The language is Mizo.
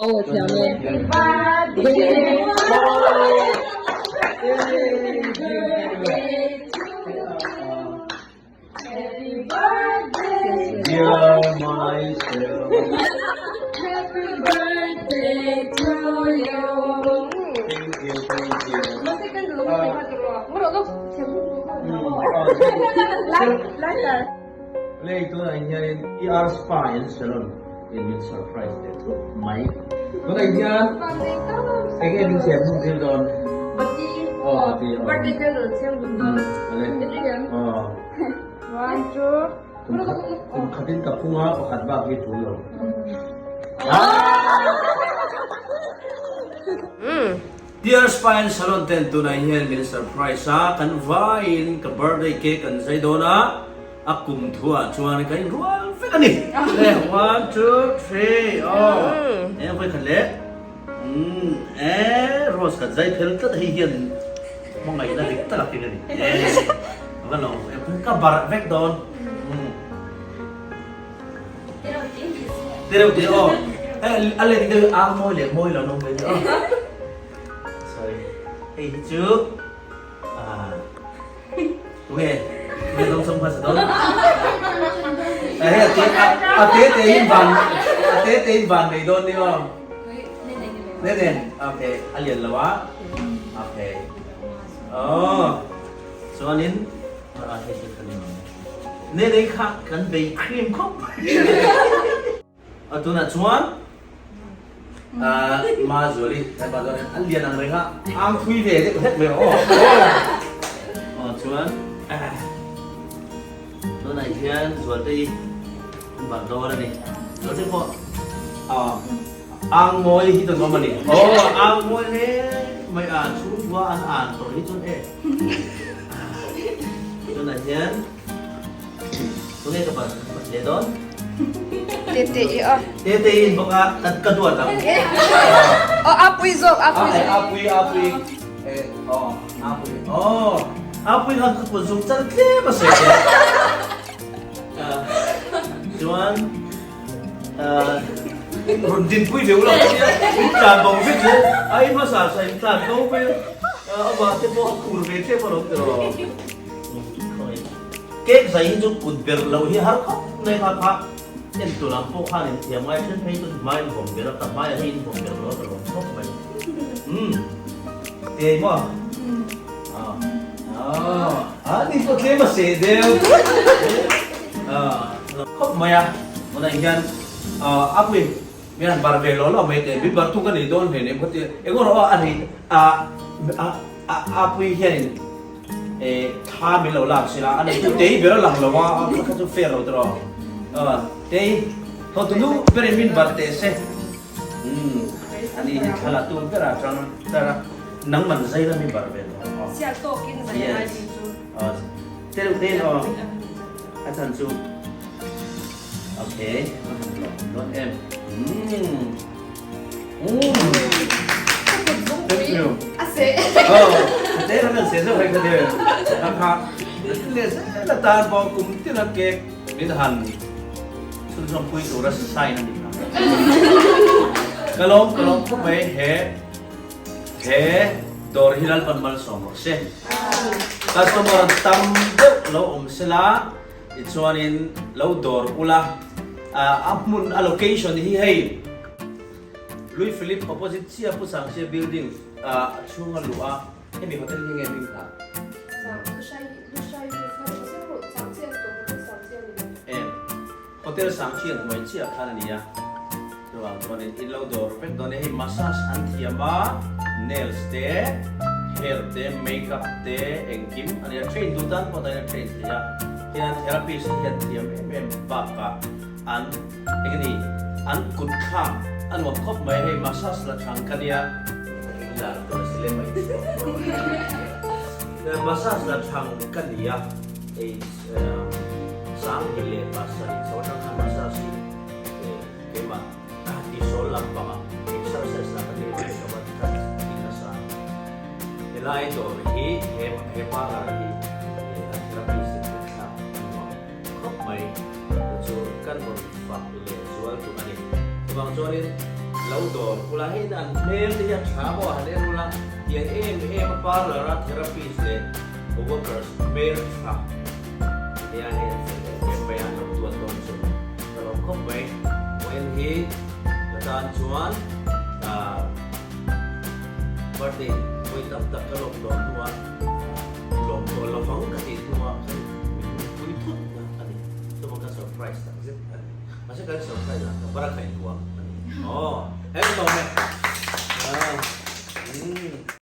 Aw thiam e. Dear myself. Happy birthday to you. Thank you, thank you. Lei tunah hianin ER Spa and Salon in min surprise leh thup mai. Tunah hian eng nge min siam hmun tir dawn? Aw bati aw. Aw. Kum khat kum khatin ka phung a pakhat bak hi tul lo. Dear Spa and Salon ten tunah hian min surprise a, kan vaiin ka birthday cake kan zai dawn a, a kum thuah chuan kan inrual vek a ni. Le one two three aw e vawi khat leh umm e rose kan zai phel tlat hei hian hmangaihna dik tak a keng a ni e va lo ka barh vek dawn umm. Tereuh te aw. A len deuh a mawi leh mawi lo an awm ve nia aw. Sorry. Hei hi chu ah tunge tunge dawng sawm hmasa dawn. Hei a te a te te in van a te te in van nei dawn nia aw. Ne ne okay a lian lo a okay aw chuanin a hei chu ka ni ang. Nenei kha kan bei cream khawp mai. A tunah chuan Mazuali hepa chuan a lian ang reng a, ang thui ve deuh hlek mai aw. Aw chuan tunah hian Zualtei an barh dawn a ni. Zualtei pawh ang mawi hi chuan awm a ni. Aw ang mawi hle mai a, chhungkua an an tawh hi chuan e. Tunah hian tunge ka ban leh dawn? Tete i a. Tete i in bawk a ka duat ang. Aw apui zawk apui zawk. Apui apui eh aw apui aw apui khan ka kut zung chal tlem a sawi teh. Chuan Rawn dinpui ve ula tia in tlan bo vek le a i hmasa sa in tlan bo mai a amah te pawh a khur ve tep alawm tiraw cake zai hi chu kut ber lo hi har khawp mai kha kha en tu lam pawh khan in thiam ngai then phei chu hmai in vawm ber a ka hmai ah hi in vawm ber lo ka lawm khawp mai umm te maw a ni pawh tlem a seh deuh a. Khawp mai a, tunah hian a pui min han bar ve lo lo mai teh, min bar tu ka nei dawn hle nem khaw ti eng erawh a rei a a pui hianin thla min lo lak sila a nei tu tei ber a lang lo a a kha chu fair lo tiraw tei thaw tu nu berin min bar teh se ani hi thla la tu ber a tang tar a nangman zai la min bar ve lo sial tawkin zai a ni chu Telh te aw a chan chu ok a han lawm dawn em umm umm thank you oh te ram an se zo hei ka de ka kha le zel a tan pawh kum tin a cake min han chhunzawm pui tur a sign a ni kha ka lawm ka lawm khawp mai he He dawr hi Lalpan malsawm rawh se. Customer tam deuh lo awm sela tichuanin lo dawr ula a hmun a location hi hei Louis Philippe opposite chiah Pu Sangchia building a chhunga luh a hemi hotel hi nge hming kha? Em Hotel Sangchia hnuai chiah khan a ni a. Chuvang chuanin in lo dawr vek dawn e, hei massage an thiam a, nails te, hair te, makeup te, engkim a nia, train duh tan pawh tain a train thei a, hian therapist te hian thiam em em bakah an eng nge ni an kut thlak a nuam khawp mai, hei massage la chang ka nia, lar tur a si lem mai massage la chang ka nia, hei sang hi leh pasarih chho atang khan massage hi. Keimah tihsawl lampangah exercise lah ka ti mai ka van cut ti nasa. Helai dawr hi he he parlour hi a therapist te kut thlak a nuam khawp mai chu chu kan rawn fak leh zual duh a ni. Chuvang chuanin Lo dawr ula hei an hmel te hi a tha maw han en ula tiang em em a parlour a therapist leh workers hmel tha nia hei an fel em em mai a an lo tuan dawn chu ka lawm khawp mai vawiin hi ka tan chuan ah birthday vawi tam tak ka lawm dawn hnuah lawm tawh lovang ka tih hnuah khan min pui thut na a ni chuvang ka surprise tak zet a ni. Mahse kan surprise ah ka bara khaih huam a ni. Aw, hei ka tlawm e. Ah, umm.